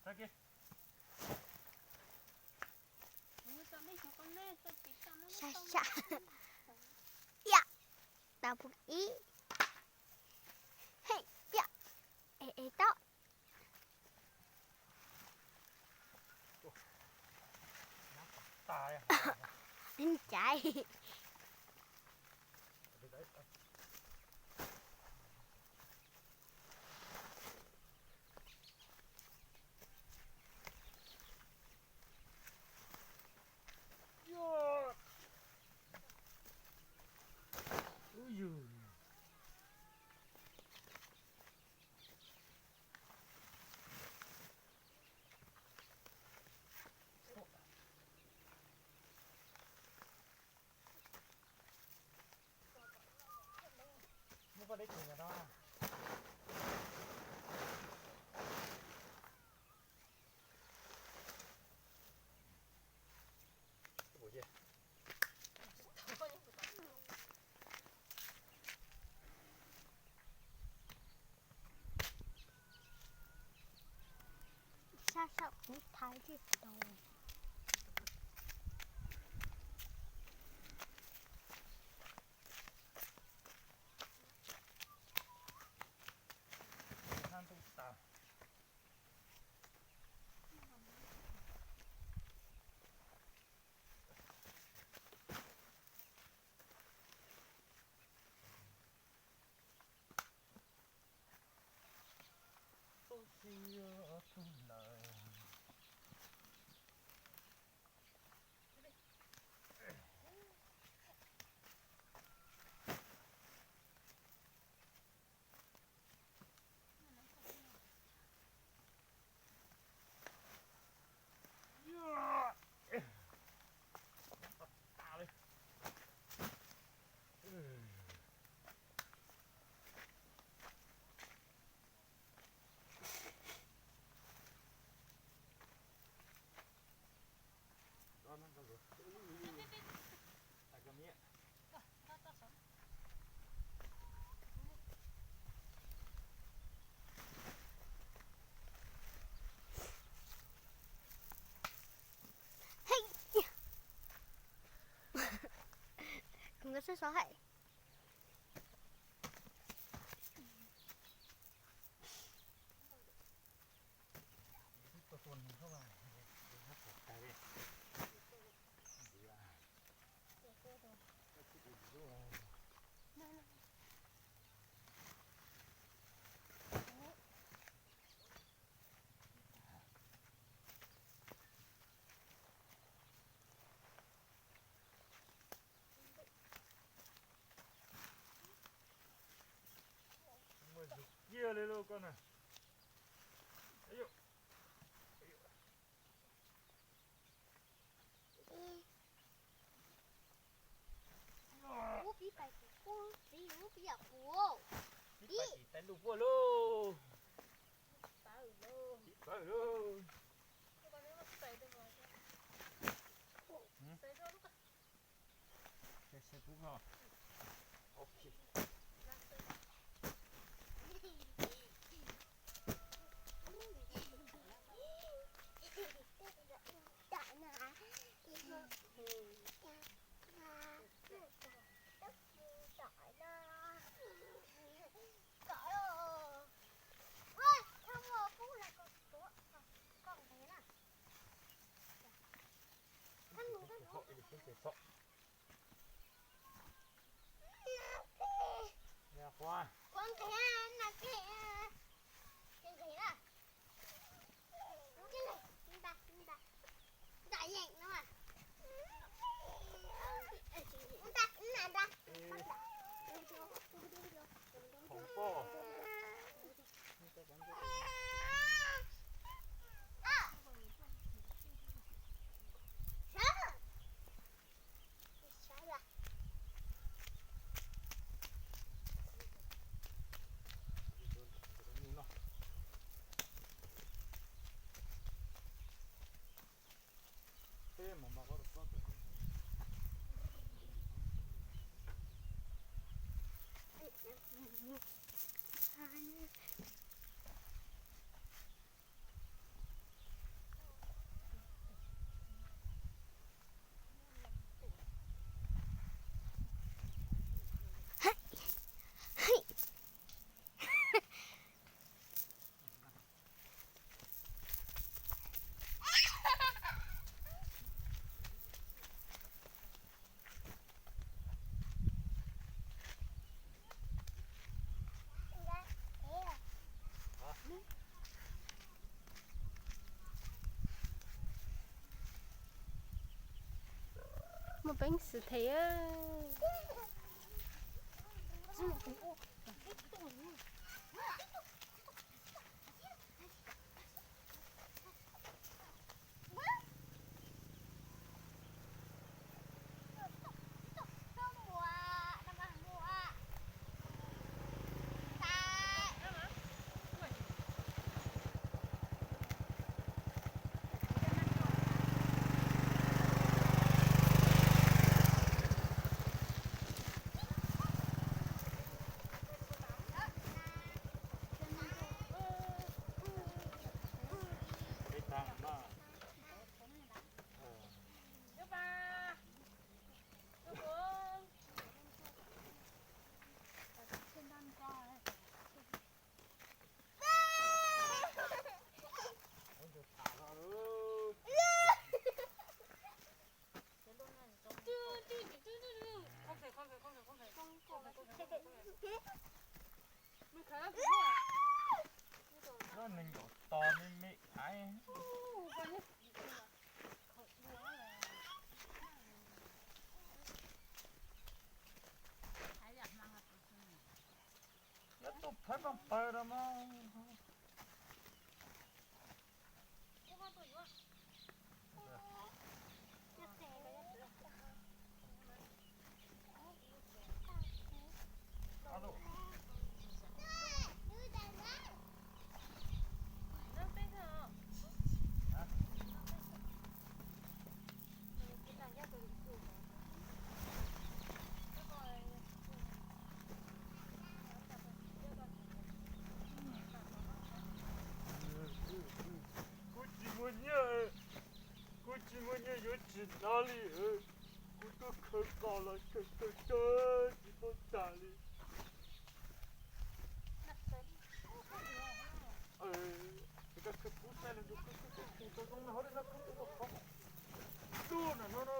Sab sab. Ib, tau pum ib. Hej, ib, es es tau. Caiv. Muab paj deb tsev nyob rau. Sab sab kuv thaiv tsis tau. Tub si tug lawm. Kuv nkawd sab sov hais. Muaj zug kiag li lauj koj na. Ub, pib pais kuv kuj txiv ub, pib yam kuv. Pib pais tim tais lug puag lauj. Pib pawg lauj. Peev xwm them. Lub neej nkaum tos me me aiv. Nyob tuaj phawj paj paws rau mas. Kuv tsis muaj nyiaj, kuv tsis muaj nyiaj yuav tsis hnov li. Kuv tuaj khawb koj los kawg kawg kawg tsis paub tag li. Koj khawb kuv saib los kawg kawg kawg tsis tau zoo na, hov no khawb kuv tau qhov. Tub no no no.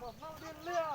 Pom Hmoob liab liab.